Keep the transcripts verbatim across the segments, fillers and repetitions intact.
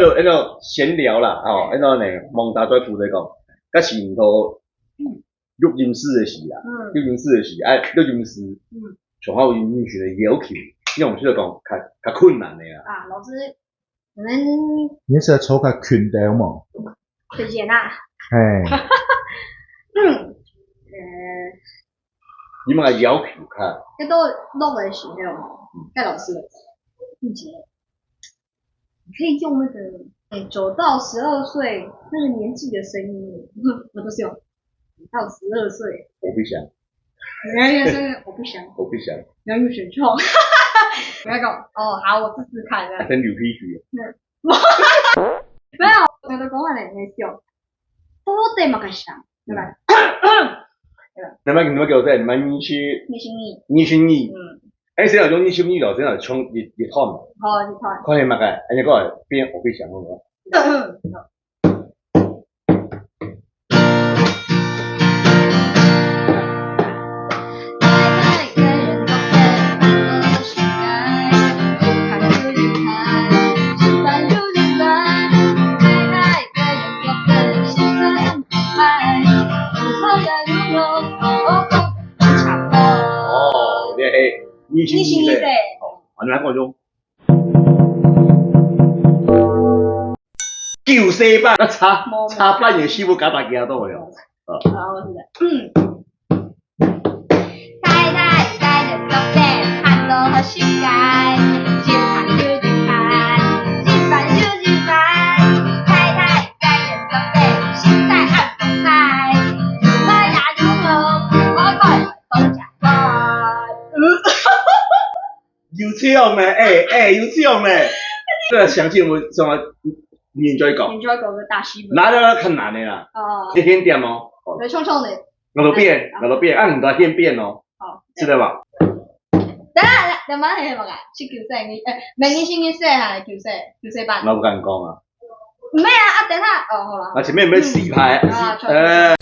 就，恁樣閒聊啦，吼，恁樣呢，望大家負責講，該是毋到錄音室个事啊，嗯。錄音室个事，哎，錄音室，嗯。上好有音樂的要求，因為我們是講較，較困難的啊。啊，老師，你們你是要抽較近的無？推薦啊。嘿。嗯，呃，你們个要求較，這都錄的時候，嗯。該老師，嗯，姐。 你可以用那個，哎，九到十二歲那個年紀的聲音，我都是用九到十二歲。我不想。你要用聲音，我不想。我不想。你要用選秀。不要跟我，哦，好，我試試看，這樣。還真有興趣。嗯。沒有，我覺得講話很內向。到底嘛个想，對吧？你們，你們給我在，你們二十，二十二。二十二。嗯。 哎，先來用二十二咯，先來唱一，一段。好，一段。看你麼个，哎，你過來，變，我變想好無？ 哦，你係二十二歲。二十二歲。哦，你來講用。九歲半，那差，無，無。差半年，師傅加把勁到了。好，我試下。嗯。 有唱呢，哎，哎，有唱呢。這個想起我什麼？你enjoy講。Enjoy講个大西門。拿到較難的啦。哦。你先點哦。哦。來，唱唱咧。我都變，哎，我都變，啊，你都先變哦。好。知道吧？等下，等下，等下，係麼个？十九歲，你，哎，明年十二歲還係九歲？九歲半。我不敢講啊。毋係啊，啊，等下，哦，好啦。啊，前面有沒有洗牌？嗯。啊，唱。哎。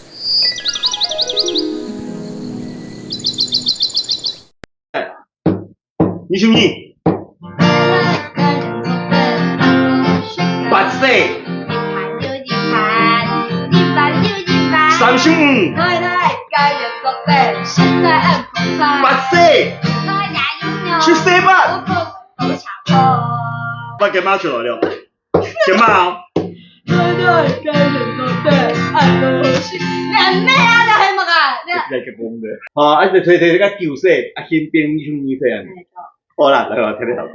二十二。八歲。三十五。八歲。七歲半。我給媽出來了。 行吧哦。你還咩啊？你還麼个？你來個公的。好，啊，就推，推个九歲，啊，先變二十二歲啊。好啦，來，我聽你老公。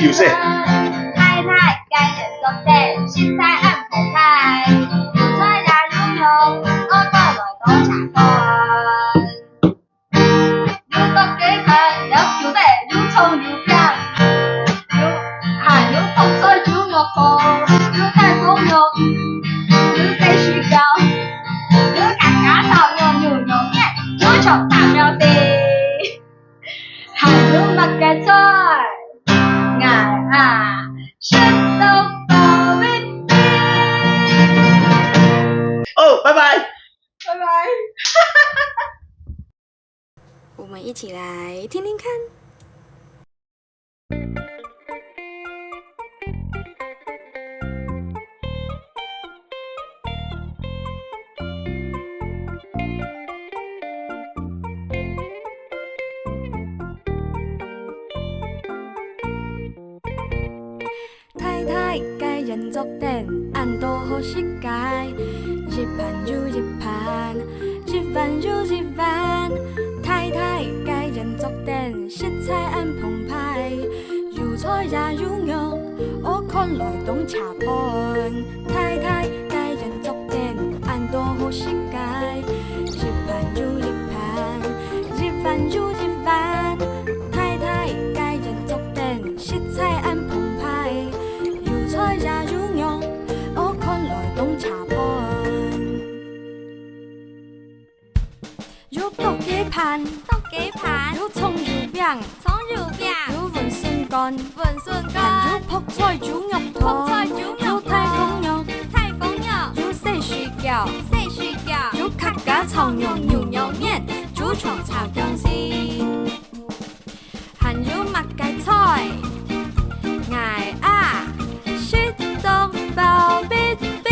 九歲。 還有麼个菜？𠊎啊，食到飽未必。哦，拜拜。拜拜。我們一起來聽聽看。 大大个圓桌頂，恁多好食个，一盤又一盤，一碗又一碗。大大个圓桌頂，食材恁豐沛，有菜也有肉，愛看來當齊盤。大大个圓桌頂，恁多好食个，一盤又一盤，一碗又一碗。大大个圓桌頂， 食材恁豐沛，有菜也有肉，愛看來當齊盤。有剁雞飯，剁雞飯，有蔥油餅，蔥油餅，有葷筍乾，葷筍乾，有泡菜豬肉湯，泡菜豬肉湯，有大封肉，大封肉，有細水餃，細水餃，有客家家常肉牛肉麵，豬腸炒薑絲。還有麼个菜？𠊎啊，食到飽嗶嗶。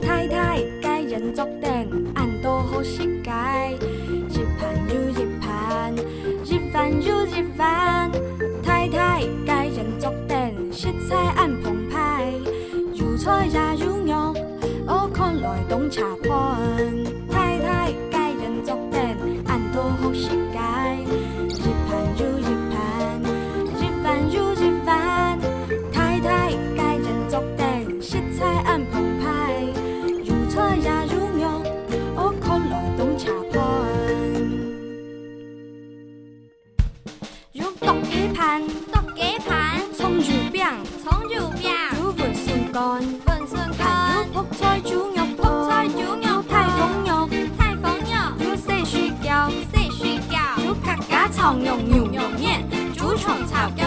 大大个圓桌頂，恁多好食个，一盤又一盤，一碗又一碗。大大个圓桌頂，食材恁豐沛，有菜也有肉， 哦，看來當齊盤。大大个圓桌頂，恁多好食个，一盤又一盤，一碗又一碗。大大个圓桌頂，食材恁豐沛，有菜也有肉，哦，看來當齊盤。 有剁雞盤，剁雞盤，蔥油餅，蔥油餅，有葷筍乾，葷筍乾，還有覆菜豬肉，覆菜豬肉，有大封肉，大封肉，有細水餃，細水餃，有客家長榮牛肉麵，豬腸炒薑